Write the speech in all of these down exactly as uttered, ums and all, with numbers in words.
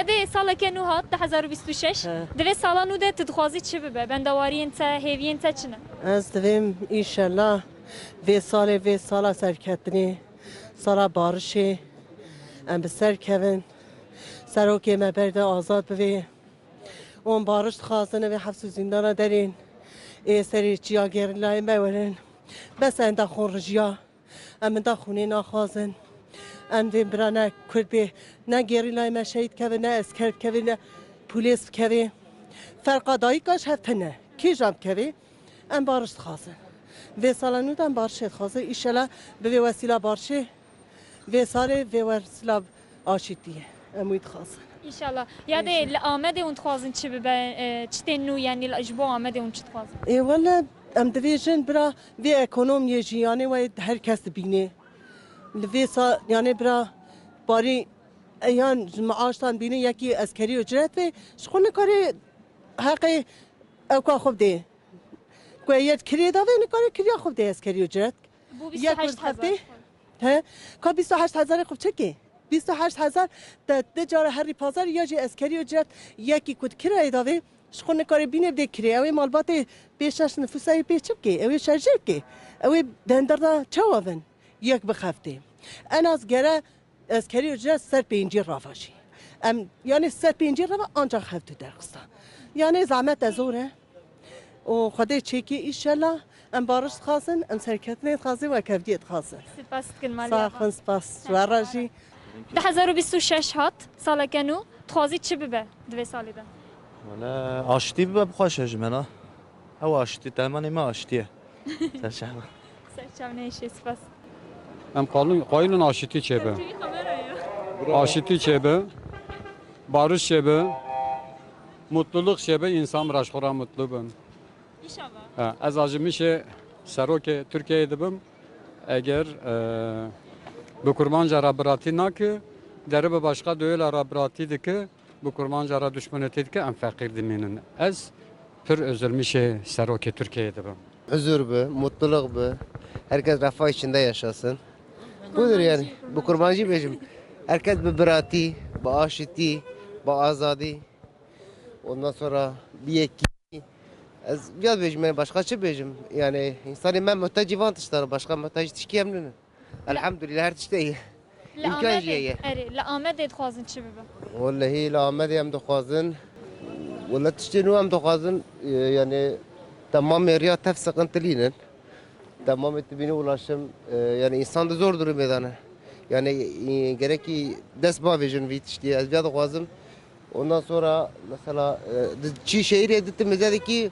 Dê saleke nû hat, du hezar û bîst û şeş. He. Di vê sala nû de tu dixwazî çi bibe? Bendewariyên te, hêviyên te çi ne? Ez divêm, înşellah, vê salê, vê sala serketinê, sala barişê, em bi ser kevin, serokê me berde azad bivê. Wan bariş dixwazin, ev ê hefs û zîndana derên, ê serê çiya gerîlayê me werin. Bes enda xwe rijiya. Em enda xûnê naxwazin. Em vê bira ne Kurd bê, ne gerîlayê me şehîd keve, ne esker bikeve, ne polîs bikeve. Ferqa dayika ji hev tune. Kê jî bikeve, em bariş dixwazin. Vê sala nû de em barişê dixwazin. Înşellah bi vê wesîla barişê, vê salê vê wesîla aşîtiyê. Em wî dixwazin. Înşallah. Ya dê li Amedê hûn dixwazin çi bibe, e, çi tên nû, yanî li, ji bo Amedê hûn çi dixwazin? Ê wele em divêjin bira vê ekonomiyê jî, yanê wê her kes dibîne. Li vê sa-, yanê bira barî, e, yan ji maaştan bîne, yekî eskerî ucret vê, ji xwe nikare heqê ewka xwe bidê. Ku yek kirê davê, nikare kiriya xwe bidê eskerî ucret. Bû Yek bîst û heşt hezar. He? Ka bîst û heşt hezarê xwe çi kê? Bîst û heşt hezar te di cara herî pazar ya jî eskerî ucret yekî ku di kirayê davê, ji xwe nikare bîne bidê kirê. Ew ê malbatê pê şeş nifûsa wê pê çi bikê? Ew ê şerjê bikê. Ew ê dendirda çawa bin? Yek bi heftê. En az gere eskerî ucret ser pêncî rava jî. Em, yanê ser pêncî rava ancak hevdu derxista. Yanê zehmet e, zor e. Û Xwedê çêkê, înşellah em bariş dixwazin, em serketinê dixwazin, wekhevdiyê dixwazin. Spas dikin, malî Sax bin, spas. Wera jî. Du hezar û bîst û şeş hat, saleke nû, dixwazî çi bibe di vê salê de? Wele aştî bibe, bi xweş e ji me re. Ew aştî, temenê me aştî ye. Ser çava. Ser çav neyşê, spas. Em qalin, qayilin aşitî çêbe. Aşitî çêbe, barış çêbe, mutluluk çêbe, însan bi reşxora mutlu bin. Înşallah. Ha, ez ajimişê serokê Tirkiyeyê dibim. Eger, e, bi kurmanca re biratî nake, deribe başka doyela re biratî dike, bi kurmanca re duşmenetî dike, em feqîr dimînin. Ez pir özilmişê serokê Tirkiyeyê dibim. Huzur bi, mutluluk bi, herkes refah içinde yaşasın. Budur yani. Bu kurmancı bejim. Herkes bi biratî, bi aşitî, bi azadî. Ondan sonra bi yekî. Ez ya bêjim, yani başka çi bêjim? Yani insanê me muhtecî van tiştan, başka muhtecî tişkî em nînin. Elhamdülillah, her tiştê ye. Li İmkan Amedê, jî ye. Erê, li Amedê dixwazin çi bibe? Wellehî li Amedê em dixwazin, wele tiştê nû em dixwazin, e, yani temamê riya tev sıkıntılînin. Temamê tibînî ulaşım, e, yani insan da zor durumê de ne. Yani, e, gerekî dest bavêjin vî tiştî. Ez viya dixwazim. Ondan sonra mesela, e, di çî şehîrê di timizedekî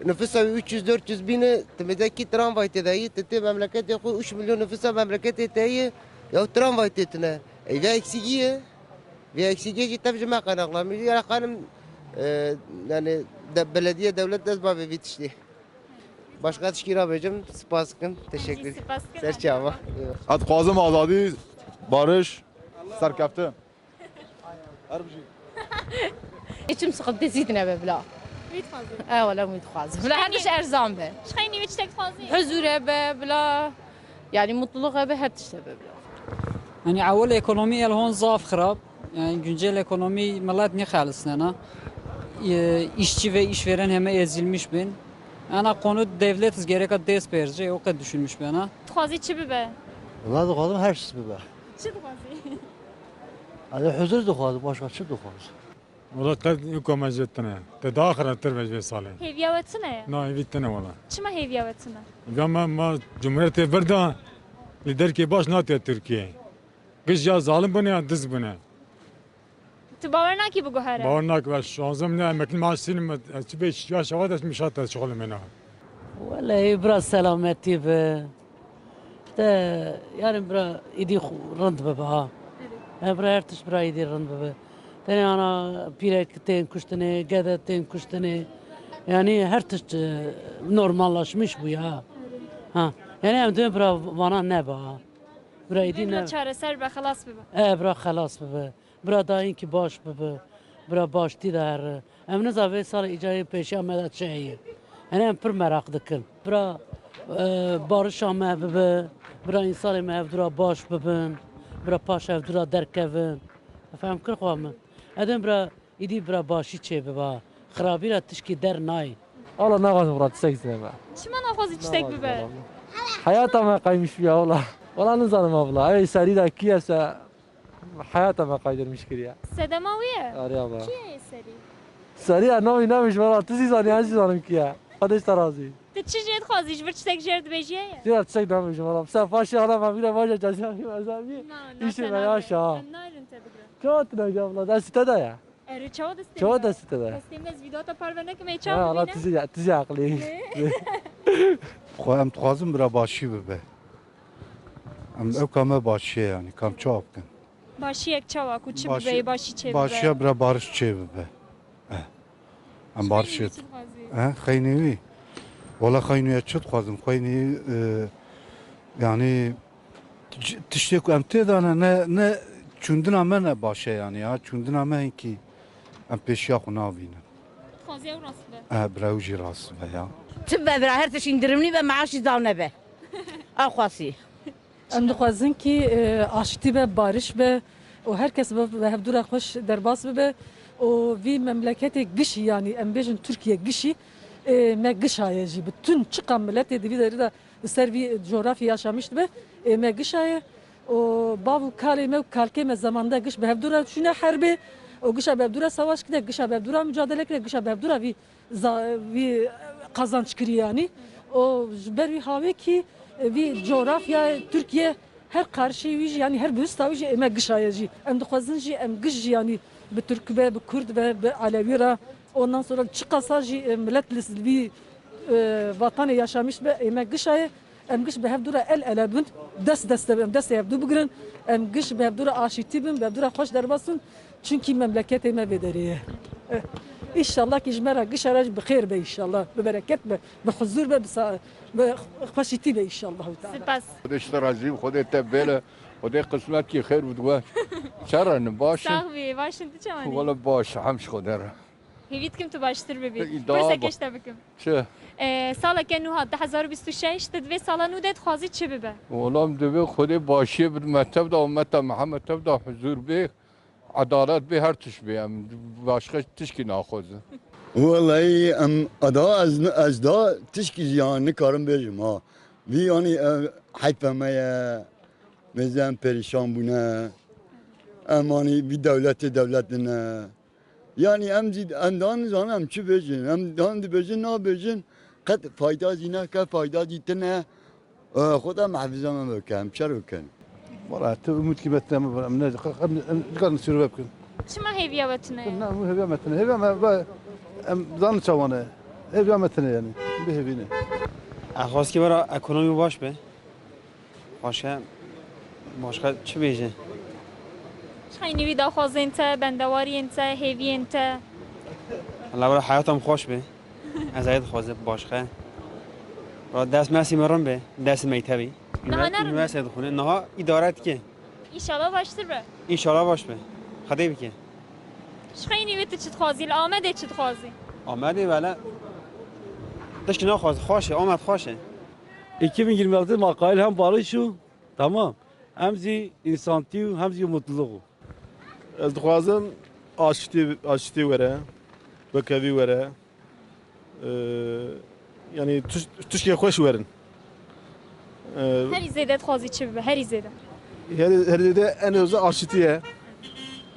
nüfusa wî üç yüz dört yüz bîne, timizedekî tramvay tê de yî, ti tê memleketê xwe üç milyon nüfusa memleketê te yî, ya tramvay tê tune. Ey, vê eksikî ye. Vê eksikî jî tev ji me qenexlanmî. Ya xanim, e, yani de, belediye dewlet dest bavê vî tiştî. Başka tişkî rabêjim, spas dikim. Teşekkür. Spas dikim. Ser çava. Ez dixwazim azadî, barış, serkeftin. Her bijî. Geçim sıkıntı zîdine be bila. Wî dixwazî? E, wala wî dixwazim. Bila her tişt erzan be. Ji xeynî wî tiştek dixwazî? Huzur hebe bila. Yani mutluluk hebe, her tişt hebe bila. Yani ewil ekonomî el hon zaf xirab. Yani güncel ekonomî millet nixelisnena. E, işçi ve işveren heme ezilmiş bin. Ana konu devlet gereka dest berce, o kadar düşünmüş bena. Dixwazî çi bibe? Valla dixwazim her tişt bibe. Çi dixwazî? Hadi huzur dixwazim, başka çi dixwazim? Wala te û komecê tine. Te daha xirabtir be vê salê. Hêviya we tune ye? Na, hêvî tine wala. Çima hêviya we tune? Ya me, me cumhuriyetê vir da, liderkê baş natiye Tirkiye. Giş ya zalim bune ya diz bune. Tu bawer nakî biguhere? Bawer nakim, ez şanzem ne, emekli maaş sînim, ez çi bê ya şewa de mişat ez şixulimê na. Wele bira selametî be. Te, yani bira îdî xu-, rind bibe ha. Evet. He, bira her tişt bira îdî rind bibe. Tenê ana pîrek tên kuştinê, gede tên kuştinê. Yani her tişt, e, normallaşmış bûye ha. Evet. Ha. Yani em dibên bira vana nebe ha. Bira îdî ne. Bira çareser be, xelas bibe. E, bira xelas bibe. Bira dayînkî baş bibe. Bira baştî de here. Em niza vê salê îcarê pêşiya me de çi heye. Hene em pir meraq dikin. Bira, e, barişa me bibe. Bira însanê me hevdû ra baş bibin. Bira paş hevdû ra derkevin. Fehm kir xwe min. Edin bira, îdî bira başî çê biba. Xirabî ra tişkî der nayê. Wala naxwazim bira tiştek zême. Çima naxwazî tiştek bibe? Hayata me qaymiş biya wala. Wala nizanim abla. Ey serî de kî ye se hayata me qaydirmiş kiriye. Sedema wî ye? Arê abla. Kî ye serî? Serî ya navî navî ji me ra tu zî zanî, ez zî zanim kî ye. Xwedê ji te razî. Tu çi jê dixwazî? Ji vir tiştek jê re dibêjî heye? Jê re tiştek nabêjim, wala. Bi ser faşê ana me vîre vaje cezayê me zevî. Na, na, te nabêjim. Îşê me yaşa. Em narin te bigrin. Kewatine gavla, destî te de ya. Erê, çawa destê me? Çawa destî te de? Destê me ez vîdata parve nekim, ê çawa bibîne? Ha, wala tu zî, tu zî aqlî. Xwe em dixwazin bira başî bibe. Em ew ka me başî ye yanî, kam çawa bikin? Başiyek çawa ku çi bibe, yê başî çê bibe? Başiya bira bariş çê bibe. Eh. Em bariş çê. Xeynî wî çi dixwazî? Eh, xeynî wî. Wala xeynî ya çi dixwazim? Xeynî, e, yanî, c-, tiştê ku em tê de ne, ne, ne çûndina me ne baş e yanî ya. Çûndina me hinkî em pêşiya xwe nabînin. Dixwazî ew rast be? Eh, bira ew jî rast be ya. Çi be bira, her tişt indirimlî be, maaşî zam nebe. Ew xwasî. Em dixwazin kî, e, aştî be, bariş be û her kes bi, bi hevdûra xweş derbas bibe û vî memleketê gişî, yanî em bêjin Tirkiye gişî, e, me gişaye jî. Bütün çiqa miletê di vî derî de li ser vî coğrafyê yaşamiş dibe, e, me gişaye û bav û kalê me û kalkê me zemanda giş bi hevdûra çûne herbê û gişa bi hevdûra savaş kide, gişa bi hevdûra mücadele kide, gişa bi hevdûra vî za-, vî qazanç kirî yanî. Û ji ber wî hawê kî vî coğrafyayê Tirkiye her qarşî wî jî, yanî her bihista wî jî ê me gişaye jî. Em dixwazin jî em giş jî yanî bi Tirk be, bi Kurd be, bi Elewî re. Ondan sonra çiqasa jî, e, milet li vî, e, vatanê yaşamiş be, ê me gişaye. Em giş bi hevdû re el ele bin, dest deste bin, em destê hevdû bigirin. Em giş bi hevdû re aşîtî bin, bi hevdû re xweş derbas bin. Çunkî memleketê me vê derê ye. Eh, îşallah kî ji me re gişa re jî bi xêr be îşallah. Bi bereket be, bi huzûr be, bi sa-, bi xweşîtî be îşallah teala. Spas. Xwedê ji te razî be, Xwedê te bêle, Xwedê qismet kî xêr bidwe. Çere ne baş e? Sax bî, baş in, tu çawa ne? Wele baş, hem ji Xwedê re. Hêvî dikim tu baştir bibî. Îda ba- Pirseke ji te bikim. Çi? Ee, saleke nû hat, du hezar û bîst û şeş, tu di vê sala nû de dixwazî çi bibe? Wala em divê Xwedê başiyê bide me tev de, ummeta Mihemed tev de huzûr bê, edalet bê, her tişt bê. Em başqa tişkî naxwazin. Wellahî em eda ez, ez da tişkî jî ya nikarim bêjim ha. Vî yanî, e, heyfe me ye. Vêze em perîşan bûne. Em anî vî dewletê dewlet nine. Yanî em zî, em dan nizanin em çi bêjin. Em dan dibêjin, nabêjin. Qet fayda zî neke, fayda zî tine. E, Xweda mehfiza me bike, em çer bikin. Wala, tu umûtkî me tine, em ne, em, em, em, em, em, em, Çima hêviya we tune ye? Na, hêviya me tune. Hêviya me, em zanin çawa ne. Hêviya me tune yanî. Bihêvîne. Axwazkî wera ekonomî baş be. Başka, başka çi bêje? Çi xeynî wî daxwazên te, bendewariyên te, hêviyên te? Allah were heyata min xweş be. Ez ê dixwazim başka. Were dest mesî me rin be, dest mektebî. Niha nerin? Üniversite dixwine. Niha îdare dike. Înşallah baştir be. Înşallah baş be. Xwedê bike. Ji xeynî wê tu çi dixwazî? Li Amedê çi dixwazî? Amedê wele tişkî naxwazî. Xweş e, Amed xweş e. iki bin yirmi altı makayil hem barış û tamam. Hem zî însantî û hem zî mutluluk û. Ez dixwazim aştî, aştî were, wekevî were. Ee, yanî tuş-, tişkê xweş werin. Ee, Herî zêde dixwazî çi bibe? Herî zêde. Herî, herî zêde en öze aştî ye.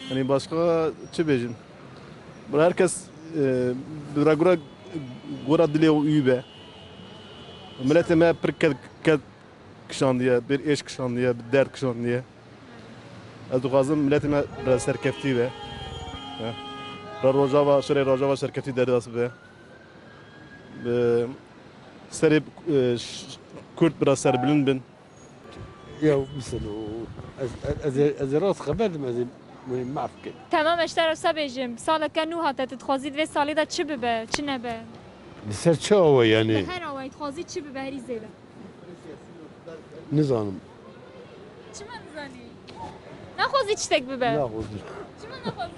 Yanî başka çi bêjim? Bira her kes, e, bira gura, gura dilê û û be. Miletê me pir ked, ked kişandiye, bir êş kişandiye, bir derd kişandiye. Ez dixwazim miletê me re serkeftî be. He. Re Rojava, şerê Rojava serkeftî derdest be. Bi serê, e, ş-, Kurd bira serbilind bin. Ya, mesela, ez, ez, ez, ez rast xeber dim, ez ê maf kin. Temam, ez te re wisa bêjim. Saleke nû hate, tu dixwazî di vê salê de çi bibe, çi nebe? Li ser çi awe yanî? Li her awayî dixwazî çi bibe herî zêde? Nizanim. Çima nizanî? Naxwazî tiştek bibe? Naxwazî. Çima naxwazî?